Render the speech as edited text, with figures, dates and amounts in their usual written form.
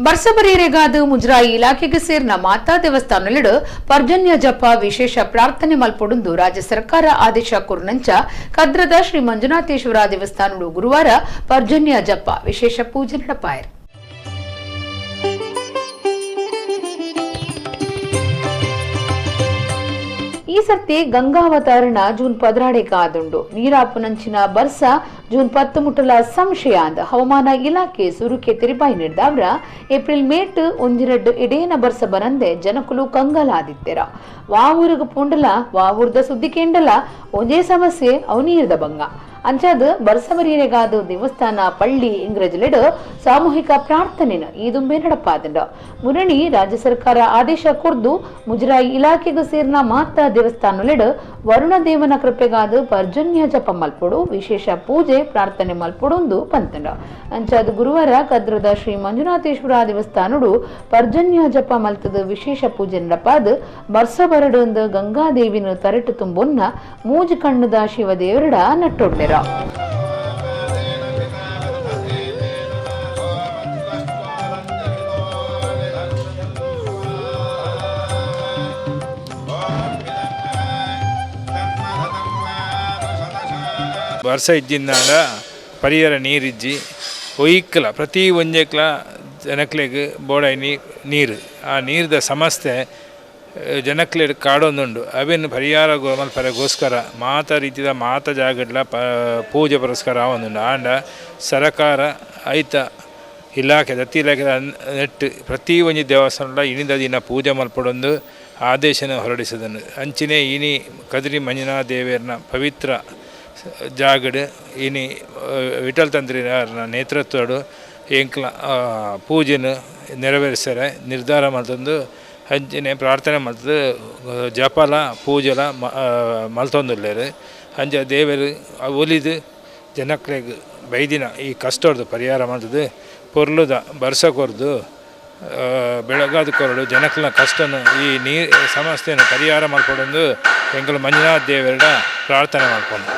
ಬರ್ಸಬರಿಯರೆಗಾದ ಮುಜರಾಯಿ ಇಲಾಖೆಗೆ ಸೇರಿನ ಮಾತಾ ದೇವಸ್ಥಾನಲೆಡ್ ಪರ್ಜನ್ಯ ಜಪ ವಿಶೇಷ ಪ್ರಾರ್ಥನೆ ಮಲ್ಪೊಡುಂದು ರಾಜ್ಯ ಸರ್ಕಾರ ಆದೇಶ ಕೊರ್ನಂಚ ಕದ್ರದ ಶ್ರೀ ಮಂಜುನಾಥೇಶ್ವರ ದೇವಸ್ಥಾನಡು ಗುರುವಾರ ಪರ್ಜನ್ಯ ಜಪ ವಿಶೇಷ ಪೂಜೆ ನಡಪಾಯರು. ಈ ಸರ್ತಿ ಗಂಗಾವತರಣ ಜೂನ್ 12 ಕಾದುಂಡು. ನೀರಾಪುನಂಚಿನ ಬರ್ಸ ಜೂನ್ 10 ಮುಟ್ಟಲ ಸಂಶಯ ಅಂದ ಹವಾಮಾನ ಇಲಾಖೆ ಸುರುಕೆ ತಿರುಪಾಯಿ ನೀಡಿದವರ ಏಪ್ರಿಲ್ ಮೇಟ್ ಒಂಜಿರಡ್ಡು ಇಡೇನ ಬರ್ಸ ಬರಂದೆ ಜನಕುಲು ಕಂಗಾಲಾದಿತ್ತೆರ. ವಾವೂರಿಗೆ ಪೂಂಡಲ ವಾವೂರ್ದ ಸುದ್ದಿ ಕೇಂಡಲ ಒಂದೇ ಸಮಸ್ಯೆ ಅವು ನೀರ್ದ ಬಂಗ. ಅಂಚಾದ ಬರ್ಸಬರಿಯರೆಗಾದ ದೇವಸ್ಥಾನ ಪಳ್ಳಿ ಇಂಗ್ರಜ್ಲೆಡ್ ಸಾಮೂಹಿಕ ಪ್ರಾರ್ಥನೆನ ಈದುಂಬೆ ನಡಪಾದಂಡ. ಮುರಣಿ ರಾಜ್ಯ ಸರ್ಕಾರ ಆದೇಶ ಕೊರ್ದು ಮುಜರಾಯಿ ಇಲಾಖೆಗೆ ಸೇರಿನ ಮಾತಾ ದೇವಸ್ಥಾನಲೆಡ್ ವರುಣ ದೇವನ ಕೃಪೆಗಾದ ಪರ್ಜನ್ಯ ಜಪ ಮಲ್ಪೊಡು ವಿಶೇಷ ಪೂಜೆ ಪ್ರಾರ್ಥನೆ ಮಲ್ಪೊಡೊಂದು ಪಂತಂಡ. ಅಂಚಾದ ಗುರುವಾರ ಕದ್ರದ ಶ್ರೀ ಮಂಜುನಾಥೇಶ್ವರ ದೇವಸ್ಥಾನಡು ಪರ್ಜನ್ಯ ಜಪ ಮಲ್ತದ ವಿಶೇಷ ಪೂಜೆ ನಡಪಾದ ಬರ್ಸಬರಡು ಗಂಗಾದೇವಿನ ತರಟು ತುಂಬೊನ್ನ ಮೂಜು ಕಣ್ಣುದ ಶಿವದೇವರಡ ನಟ್ಟೊಡ್ಡೆರ. ವರ್ಷ ಇಜ್ಜಿಂದಾಂಡ ಪರಿಯರ ನೀರಿಜ್ಜಿ ಒಯ್ಕ್ಲ ಪ್ರತಿ ಒಂಜೆಕ್ಲ ಜನಕ್ಲೆಗ್ ಬೋಡಾಯಿ ನೀರು. ಆ ನೀರ್ದ ಸಮಸ್ಯೆ ಜನಕ್ಲೆಡ್ ಕಾಡೊಂದುಂಡು. ಅವೆನ್ ಪರಿಹಾರ ಮಲ್ಪರೆಗೋಸ್ಕರ ಮಾತ ರೀತಿದ ಮಾತ ಜಾಗಡ್ಲ ಪೂಜೆ ಪುರಸ್ಕಾರ ಆವೊಂದುಂಡು. ಆಂಡ ಸರಕಾರ ಐತ ಇಲಾಖೆ ದತ್ತಿ ಇಲಾಖೆ ನೆಟ್ ಪ್ರತಿ ಒಂಜಿ ದೇವಸ್ಥಾನಲ ಇನಿದ ದಿನ ಪೂಜೆ ಮಲ್ಪೊಡೊಂದು ಆದೇಶನ ಹೊರಡಿಸಿದನು. ಅಂಚಿನೆ ಇನಿ ಕದ್ರಿ ಮಂಜುನಾಥ ದೇವೆರ್ನ ಪವಿತ್ರ ಜಾಗಡ್ ಇನಿ ವಿಠಲ್ ತಂತ್ರಿನ ನೇತೃತ್ವಡು ಎಂಕ್ಲ ಪೂಜೆನ ನೆರವೇರಿಸರೆ ನಿರ್ಧಾರ ಮಲ್ತೊಂದು ಅಂಚಿನೆ ಪ್ರಾರ್ಥನೆ ಮಲ್ತದು ಜಪಲ ಪೂಜೆಲ ಮಲ್ತೊಂದುಲ್ಲೆರ್. ಅಂಚ ದೇವೆರ್ ಒಲಿದು ಜನಕ್ಲೆಗ್ ಬೈದಿನ ಈ ಕಷ್ಟೊರ್ದು ಪರಿಹಾರ ಮಲ್ತದು ಪೊರ್ಲುದ ಬರ್ಸ ಕೊರ್ದು ಬೆಳಗಾದ ಕೊರಡು ಜನಕ್ಲೆನ ಕಷ್ಟನ ಈ ನೀರು ಸಮಸ್ಯೆನ ಪರಿಹಾರ ಮಲ್ಪೊಡೊಂದು ಎಂಕುಲು ಮಂಜುನಾಥ ದೇವೆರ್ಡ ಪ್ರಾರ್ಥನೆ ಮಲ್ಪೊಂದು.